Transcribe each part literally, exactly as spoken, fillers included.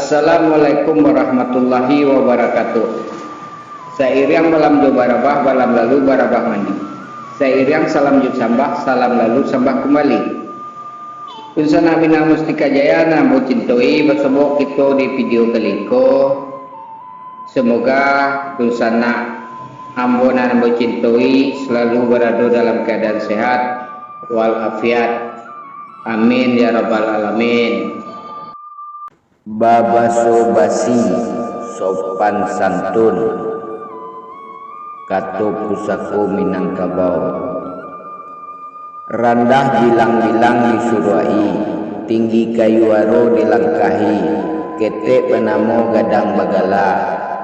Assalamualaikum warahmatullahi wabarakatuh. Sairiang balam jo barabah, balam lalu barabah mandi. Sairiang salam jo sambah, salam lalu sambah kumbali. Dunsanak Minang Mustika Jaya nan ambo cintoi, basobok kito di video kali ko. Semoga dunsanak ambo nan ambo cintoi selalu barado dalam keadaan sehat walafiat. Amin ya rabbal alamin. Babaso basi, sopan santun, kato pusako Minangkabau. Randah bilang-bilang disuruak-i, tinggi kayu aro dilangkahi, ketek banamo gadang bagala,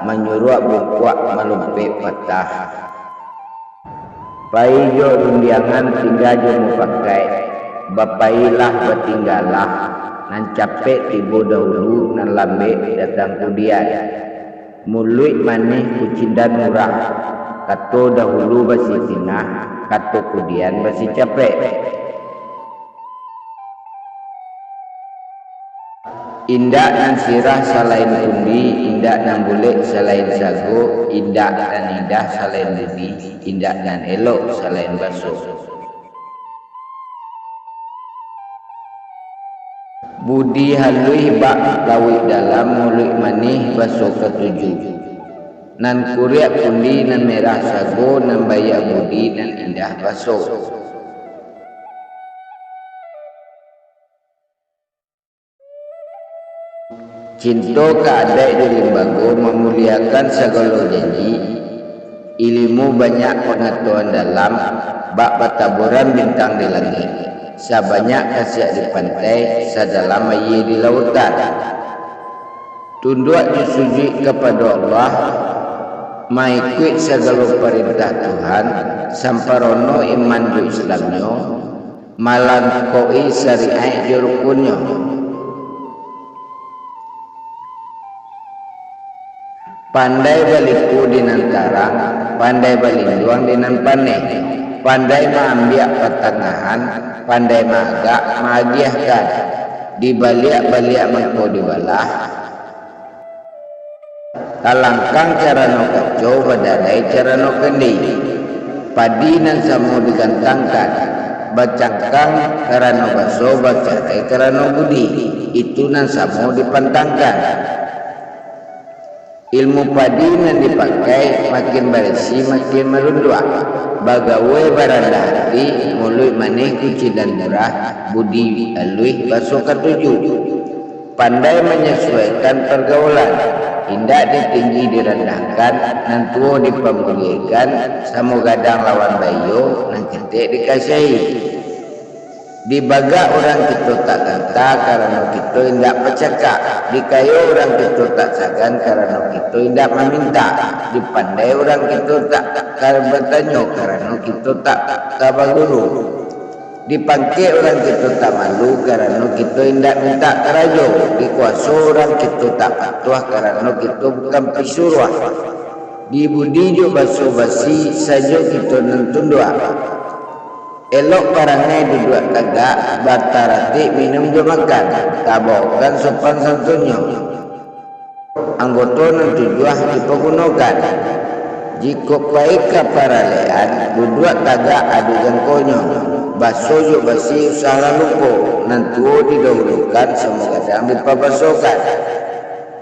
manyuruak bungkuak malumpek patah. Pai jo rundiangan, tingga jo mupakaik, bapailah batinggalah, nan capek tibo dahulu, nan lambek datang kudian. Muluik manih kucindan murah, kato dahulu basi tingah, kato kudian basi capek. Indak nan sirah salain kundi, indak nan bulek salain sago, indak nan indah salain budi, indak nan elok salain baso. Budi haluih bak lauik dalam, muluik manih baso katuju. Nan kuriak kundi, nan merah sago, nan baiak budi, nan indah baso. Cinto ka adaik jo limbago, mamuliakan sagalo janji, ilimu banyak pangatoan dalam, bak bataburan bintang di langik, sabanyak kasiak di pantai, sadalam ayie di lautan. Tunduak jo sujuik kapado Allah, maikuik sagalo parentah Tuhan, samparono iman jo Islamnyo, malangkok-i sariaik jo rukunnyo. Pandai baliku di nan tarang, pandai balinduang di nan paneh, pandai maambiak patangahan, pandai maagak maagiahkan, dibaliak-baliak mangko dibalah, talangkang carano kaco, badarai carano kandei. Padi nan samo digantangkan, bacangkang karano baso, bacarai karano budi, itu nan samo dipantangkan. Ilmu padi nan dipakai, makin barisi, makin marunduak. Bagawai barandah ati, muluik manih kucindan murah, budi aluih baso katuju. Pandai manyasuaikan pargaulan, indak ditinggi dirandahkan, nan tuo dipamuliakan, samo gadang lawan baiyo, nan ketek dikasiahi. Dibagak urang kito tak ganta, karano kito indak pacakak. Dikayo urang kito tak sagan, karano kito indak mamintak. Dipandai urang kito tak ka batanyo, karano kito tak ka baguru. Dipangkek urang kito tak malu, karano kito indak mintak karajo. Dikuaso urang kito tak patuah, karano kito bukan pisuruah. Di budi jo baso basi sajo kito nan tunduak. Elok parangai duduak tagak, bataratik minun jo makan, tabaokan sopan santunnyo. Anggoto nan tujuah dipagunokan. Jikok pai ka paralean, duduak tagak ado jangkonyo, baso jo basi usahlah lupo, nan tuo didahulukan, samo gadang dipabasokan.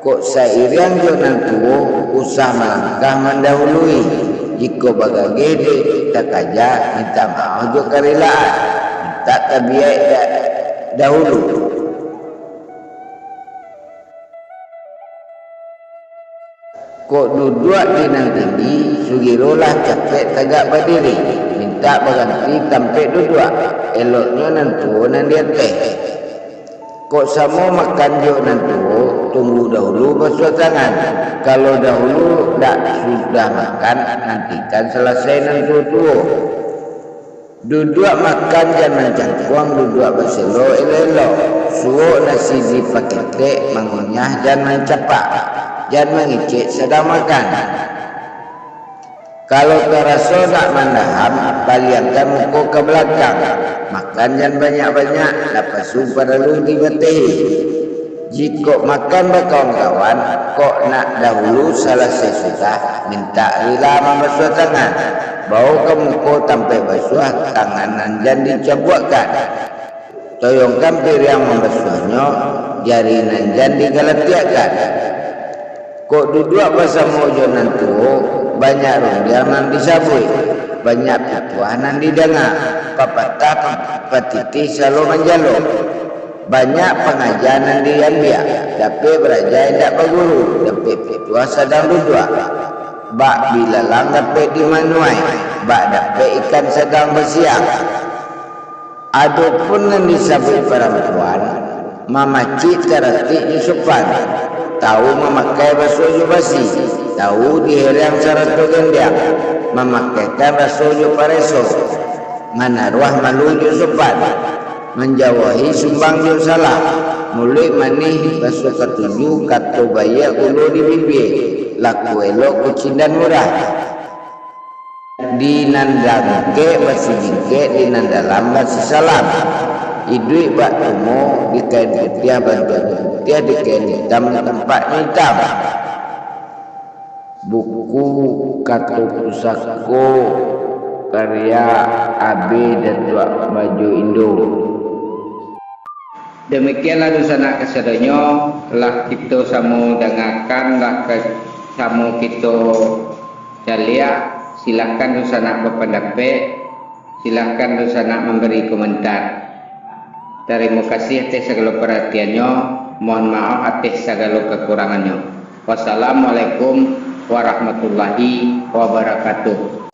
Kok sairiang jo nan tuo, usah malangkah mandahului. Jikok bagageh dek takaja, mintak maoh jo karelaan, mintak tabiaik da-, dahulu. Kok duduak di nan tinggi, sugirolah capek tagak badiri, mintak baganti tampek duduak, eloknyo nan tuo nan di ateh. Kok samo makan jo nan tuo, tunggu dahulu basuah tangan. Kalau dahulu dak sudah makan, nantikan salasai nan tuo-tuo. Duduak makan jan mancangkuang, duduak baselo elok-elok. Suok nasi dipaketek, mangunyah jan mancapak, jan mangecek sadang makan. Kalau taraso nak mandaham, paliangkan muko ka balakang. Makan jan banyak-banyak, napasu paralu dibatehi. Jikok makan bakawan-kawan, kok nak dahulu salasai sudah, mintak rila mambasuah tangan. Bao ka muko tampek basuah, tangan nan jan dicabuakkan. Toyongkan piriang mambasuahnyo, jari nan jan digalatiakkan. Kok duduak basamo jo nan tuo, banyak rundiang nan disabuik, banyak pituah nan didanga, papatah patitih salo manjalo. Banyak pangaja nan diambiak, dapek baraja indak baguru, dapek pituah sadang duduak. Bak bilalang dapek dimanuai, bak dapek ikan sadang basiang. Adopun nan disabuik parampuan, mamacik taratik jo sopan, tahu mamakai basuah jo basi, tahu dihereang sarato gandiang, mamakaikan raso jo pareso, manaruah malu jo sopan, manjauahi sumbang jo salah, muluik manih baso katuju, kato baiak gulo di bibia, laku elok kucindan murah. Di nan dangkek basijingkek, di nan dalam basisalam. Iduik bak tumo, di kain putiah bantuaknyo putiah, di kain itam tampaknyo itam. Buku Kato Pusako, karya A B Datuak Bajo Indo. Demikianlah dunsanak kasadonyo, lah kito samo dangakan, lah ka-, samo kito caliak. Silahkan dunsanak bapandapek, silahkan dunsanak mambari komentar. Tarimo kasih ateh sagalo paratiannyo, mohon maaf ateh sagalo kakurangannyo. Wassalamualaikum warahmatullahi wabarakatuh.